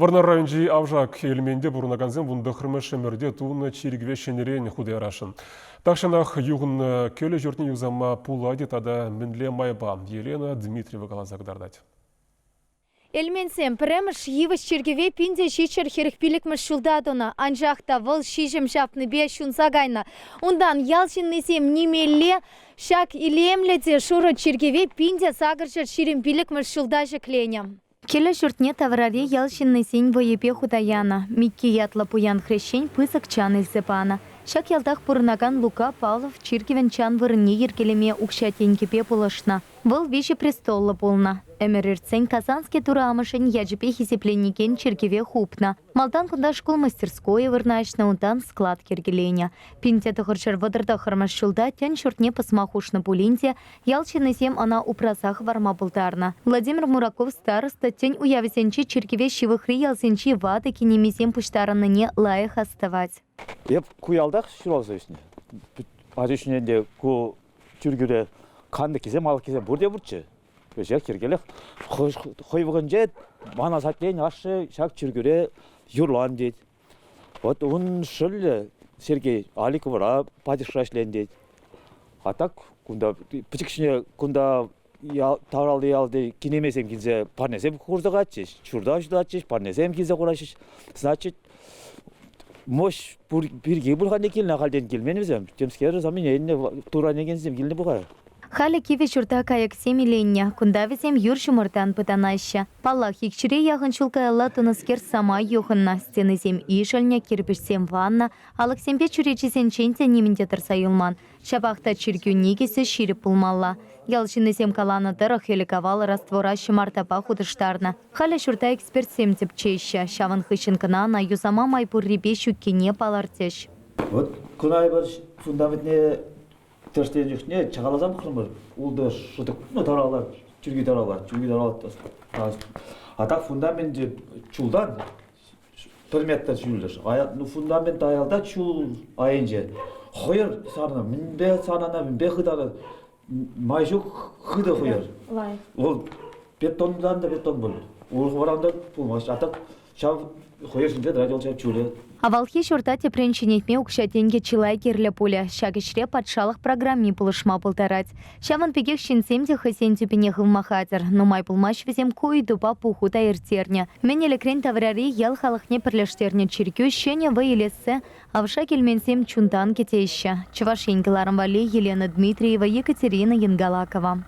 Вӑрнар районӗнчи Авшак Элменте пурӑнакансем вунтӑххӑрмӗш ӗмӗрте тунӑ чиркӗве ҫӗнӗрен хута ярасшӑн. Тахҫанах юхӑннӑ кӗлӗ ҫуртне юсама пулать-и тата мӗнле майпа, Елена Дмитриева каласа кӑтартать. Элменсем пӗрремӗш йывӑҫ чиркӗве 1745-мӗш ҫулта тунӑ, анчах та вӑл ҫиҫӗм ҫапнипе ҫунса кайнӑ. Унтан ял ҫыннисем нимелле ҫак илемлӗ те шурӑ чиркӗве 1825-мӗш ҫулта ҫӗкленӗ. Кӗлӗ ҫуртне таврари ял ҫыннисен вӑйӗпе хута янӑ. Микки ятлӑ пуян хресчен пысӑк чан илсе панӑ. Ҫак ялтах пурӑнакан Лука Павлов чиркӗвӗн чан вырӑнне йӗркелеме укҫа-тенкӗпе пулӑшнӑ. Вӑл виҫӗ престоллӑ пулнӑ. Ӗмӗр иртсен Казански Турӑ Амӑшӗн ячӗпе хисепленекен чиркӗве хупнӑ. Малтан кунта шкул мастерскойӗ вырнаҫнӑ, унтан склад йӗркеленӗ. 1939 ҫулта тӗн ҫуртне пӑсма хушнӑ пулин те Ял ҫыннисем ӑна упраса хӑварма пултарнӑ. Владимир Мураков староста тӗн уявӗсенче чиркӗве ҫывӑхри ялсенчи ватӑ кинемисем пуҫтарӑннине лайӑх астӑвать. Эп ку ялтах ҫуралса ӳснӗ. Ача ҫине те ку чиркӳре кантӑккисем, алӑккисем пурте пурччӗ. Веҫех йӗркелех. Хӑй вӑхӑтӗнче ман асаттен ашшӗ ҫак чиркӳре юрлан тет. Вот ун шӑллӗ Сергей Аликовра пачӑшкӑра ӗҫленӗ тет. А так кунта пӗчӗкҫӗне кунта ял, тавралли ялти кинемейсем килсе парнесем хурса катчӗҫ, ҫурта ҫутатчӗҫ, парнесем килсе хураҫҫӗ. Значит, мощь пур пирки пуль-ха килнӗ, ахальтен килмен вӗсем. Темскер самине тура некенсем килнӗ пуль-ха. Халӗ кивӗ ҫурта кайӑксем иленнӗ. Кунта вӗсем юр ҫумӑртан пытанаҫҫӗ. Паллах, икҫӗре яхӑн ҫул каялла тунӑскер самай юхӑннӑ. Стенисем ишӗлнӗ, кирпӗчсем ваннӑ, алӑксемпе чӳречесенчен те нимӗн те тӑрса юлман. Ҫапах та чиркӳ никӗсӗ ҫирӗп пулмалла. Ял ҫыннисем каланӑ тӑрӑх, ӗлӗк-авал раствора ҫӑмартапа хутӑштарнӑ. Халӗ ҫурта экспертсем тӗпчеҫҫӗ. Ҫавӑн хыҫҫӑн кӑна ӑна юсама май пуррипе ҫуккине палӑртӗҫ. Вот куна эпир фундаментне Тӗрӗсленӗ чухне чакаласан пӑхрӑмӑр, ултӑ шӑтӑк, ну, таралла, чиркӳ таралла, чиркӳ таралла. А так фундаменчӗ чултан пӗр метр ҫӳллӗш. Ну, фундамент аялта чул айӗнче. Хӑйӑр сарнӑ, мӗнпе сарнӑ, мӗнпе хытарнӑ, май ҫук хытӑ хӑйӑр. Вӑл бетонтан та бетон пуль. Урӑх варан та пулмасть. А так Ҫав хӑйӑр ҫинче тӑрать вӑл ҫав чулӗ. Авалхи ҫурта тӗпрен ҫӗнетме укҫа-тенкӗ чылай кирлӗ пулӗ. Ҫак ӗҫре патшалӑх программи пулӑшма пултарать. Ҫавӑн пекех ҫынсем те хӑйсен тӳпине хывма хатӗр. Нумай пулмасть вӗсем ку ыйтупа пуху та ирттернӗ. Мӗн ӗлӗкрен таврари ял халӑхне пӗрлештернӗ чиркӳ ҫӗнӗ вӑй илессе Авшак Элменсем чунтан кӗтеҫҫӗ. Чӑваш Ен кӑларӑм валли Елена Дмитриева, Екатерина Янгалакова.